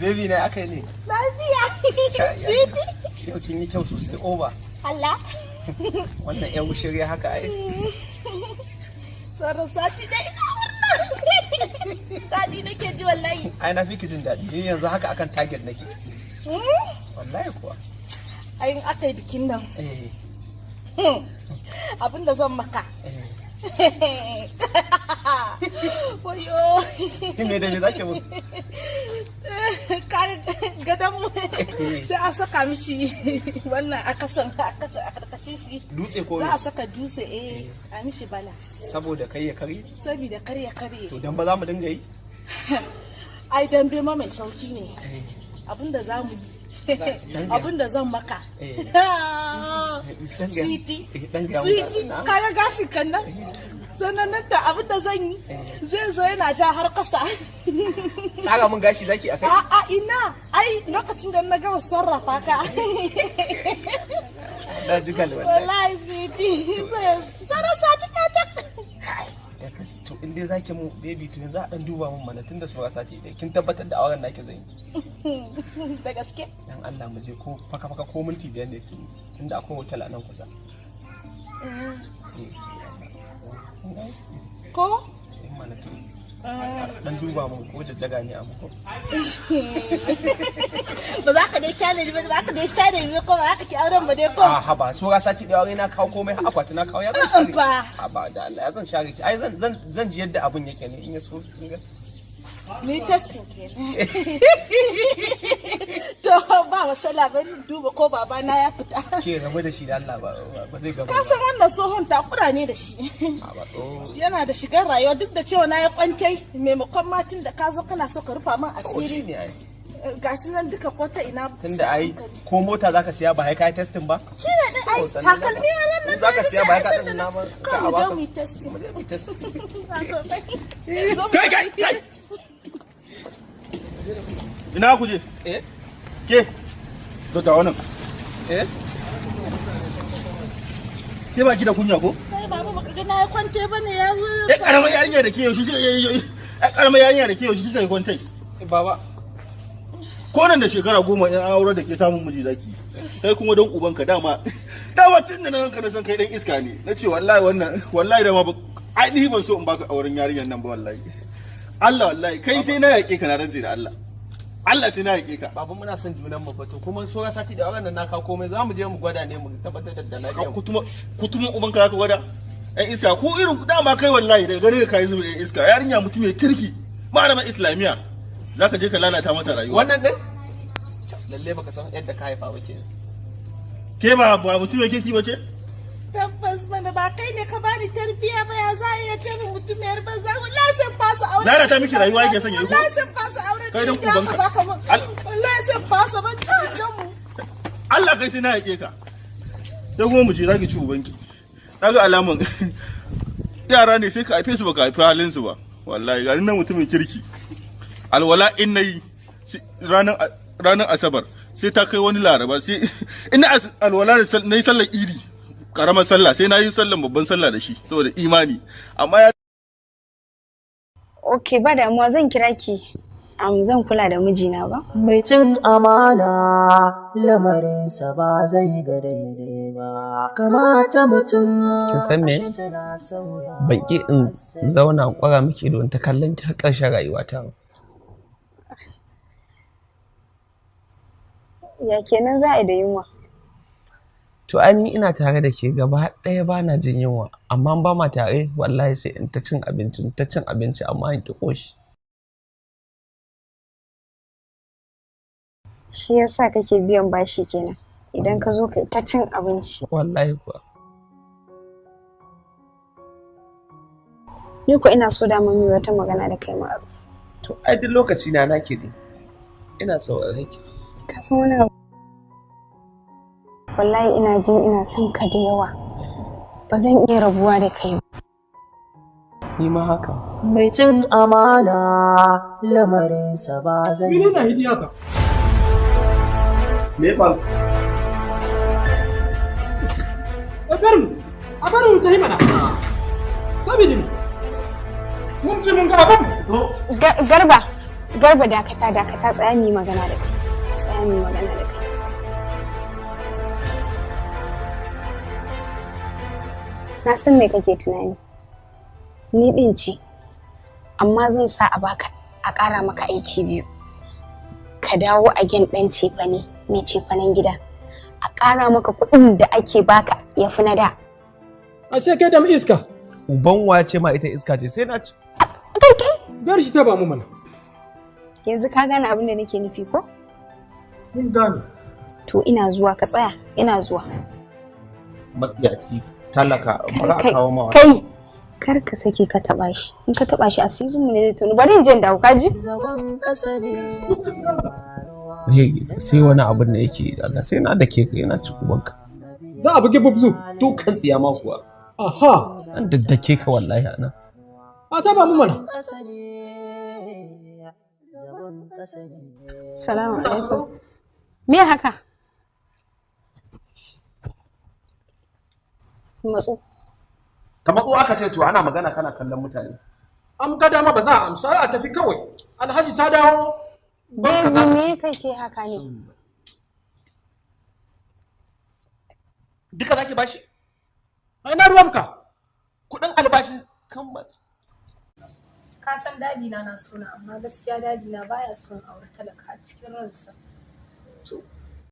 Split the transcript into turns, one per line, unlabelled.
Baby na, aka yi ne?
Lafiya. Sweetie.
Yau kin yi kyau sosai over.
Allah.
Wannan yan shirya haka ai.
Sauran sati dai ina murna. Daɗi nake ji wallahi.
Ai na fi ki jin daɗi. Ni yanzu haka akan target nake. Wallahi kuwa.
Ai in aka yi bikin nan.
Eh.
Abin da zan maka.
Eh.
Wayo.
Me da me zaki mun?
Gadon mu sai an saka mishi wannan a kasan, a kasan, a karkashin shi.
Dutse ko
Za
me?
a saka dutse, eh, a mishi balance.
Saboda kai ya karye?
Saboda kar ya karye.
To dan ba za mu dinga yi?
Ai dambe ma mai sauki ne.
Eh.
Abinda za mu yi.
Dan gaya.
Abinda zan maka.
Eh. Dan gaya.
Sweetie.
Eh, dan gaya mun.
Sweetie,
Na'am.
kaga gashin kan nan? Sannan nan ta abinda zan yi zai zo yana ja har kasa.
Ƙara mun gashi zaki akai?
A'a, ina, ai lokacin da na gama sarrafa ka.
Na ji gal wallahi.
Wallahi sweetie, sai sauran sati ka tak.
To in dai zaki mun, baby, to yanzu a dan duba mun mana tunda saura sati ɗaya. Kin tabbatar da auren naki zan yi.
Da gaske.
Dan Allah mu je ko faka faka ko minti 5 ne, tunda akwai hotel a nan kusa. Eh.
Ko?
In mana, to dan duba mun ko jajjaga ne a muku.
Ba za ka dai kyale ni ba, ba za ka dai share ni ko ba za ka ki auren ba dai ko?
A haba, saura sati ɗaya aure, na kawo komai har akwati na kawo, ya zan share ki?
Ba.
Haba da Allah, ya zan share ki? Ai zan ji yadda abun yake ne in ya so kin ga.
Ni testing kenan. To ba masala, bari in duba ko babana ya fita.
Ke rabu da shi da Allah, ba zai gaba
Ka san wannan tsohon takura ne da shi.
A ba tsoho.
Yana da shigar rayuwa, duk da cewa na yi kwantai maimakon matin da ka zo kana so ka rufa min
Asiri
asiri.
ne ai.
Gashi nan duka ko ta ina.
Tunda ai ko mota zaka siya ba sai kai testing ba.
Shi ne din ai.
To, sannan
Takalmi na nan.
In zaka siya ba ka dan na ba.
Ka mu je mu yi testing.
Mu je mu yi testing.
Kai, kai, kai! Ina ku je?
Eh.
Ke? Zo ta wannan.
Eh.
Ke ba ki da kunya ko?
Kai baba, baka ga na yi kwance bane ya zo.
Eh, karamar yarinya da ke yaushe, eh, karamar yarinya da ke yaushe kika yi kwantai?
Baba.
Ko nan da shekara 10 in an aure da ke samun miji zaki. Kai kuma don ubanka, dama dama tun da nan ka na san kai dan iska ne. Na ce wallahi wannan, wallahi dama ba ai ni ban so in baka auren yarinyar nan ba wallahi. Allah, wallahi kai sai na yaƙe ka, na rantse da Allah. Allah sai na yaƙe ka.
Baba, muna son junan mu fa, to kuma saura sati da auren nan, na kawo komai, za mu je mu gwada ne mu tabbatar da
Ka
lafiyar mu.
Kutuma kutuma ubanka zaka gwada. Ɗan iska ko irin dama kai, wallahi daga gare ka yi zuba ɗan iska, yarinya mutum mai kirki, malamin islamiya, zaka je ka lalata mata rayuwa.
Wannan din lalle baka san yadda ka haifa ba kenan.
Ke ba mutum mai kirki ba ce?
Tabbas mana, ba kai ne ka bani tarbiya ba, ya za a iya ce min mutumiyar banza? Wallahi sai fasa aure.
Lalata miki rayuwa yake son ya yi ko?
Wallahi sai fasa aure.
Kai dan
Da haka
ubanka.
zaka mun. Wallahi sai fasa ban ta mu.
Allah kai sai na yaƙe ka. Sai kuma mu je zaki ci ubanki. Naga alaman yara ne, sai ka haife su baka haifi halin su ba. Wallahi ga nan mutumin kirki. Alwala in nayi ranar Asabar sai ta kai wani Laraba, sai ina alwala da nayi sallar Idi, karamar sallah, sai na yi sallar babban sallah da shi saboda imani, amma ya
Ok, ba damuwa, zan kira ki. Zan kula da mijina ba.
Mai cin amana lamarinsa ba zai ga daidai ba. Kamata mutum
Kin san me?
ashe tana sauya
Ban ki in zauna in kwara miki don ta kallon ki har ƙarshen rayuwata ba.
Ya kenan za a yi da yunwa?
To ai ni ina tare da ke gaba ɗaya ba na jin yunwa, amma in ba ma tare wallahi sai in ta cin abinci, in ta cin abinci, amma in ki ƙoshi.
Shi yasa kake biyan bashi kenan. Idan ka zo kai ta cin abinci.
Wallahi kuwa.
Ni ko ina so da mu yi wata magana da kai, Ma'aruf.
To ai duk lokaci na nake ne. Ina sauraron ki.
Ka san wani abu? Wallahi ina jin ina son ka da yawa. Ba zan iya rabuwa da kai ba.
Ni ma haka.
Mai cin amana lamarinsa ba zai
Mene na hidi haka?
Me ya faru?
A bar mu, a bar mu ta yi mana. Sabidi ne. Mun ce mun ga abin.
Garba, Garba, dakata, dakata, tsaya mu yi magana da kai. Tsaya mu yi magana da kai. Na san me kake tunani. Ni din ce. Amma zan sa a baka a ƙara maka aiki biyu. Ka dawo a gen ɗan cefane, mai cefanen gida. A ƙara maka kuɗin da ake baka ya fi na da.
Ashe kai da mu iska.
Uban wa ce ma ita iska ce? Sai na ci.
Kai, kai.
Biyar shi ta ba mu mana.
Yanzu ka gane abin da nake nufi ko?
Mun gane.
To ina zuwa, ka tsaya, ina zuwa.
Matsiyaci, talaka, ba za a kawo ma wani.
Kai, kar ka sake ka taba shi. In ka taba shi, asirin mu ne zai tonu. Bari in je in dawo, ka ji?
Zagon ƙasa ne.
Sai wani abin da yake Allah sai na da ke ka yana ci ubanka.
Za a bugi bubzu.
Dukan tsiya ma kuwa.
Aha.
An daddake ka wallahi anan.
A ta ba mu mana.
Ƙasa ne. Zagon ƙasa ne.
Salamu alaikum. Me haka? Matsu.
Kamar ko aka ce to ana magana kana kallon mutane.
An ga dama ba za a amsa, a tafi kawai. Alhaji ta dawo. Banka
Baby,
za ta ci.
me kake haka ne?
Duka zaki bashi?
Ai na ruwanka.
Kuɗin albashin kan ba.
Ka san daji na na sona, amma gaskiya daji na baya son aure talaka a cikin ransa. To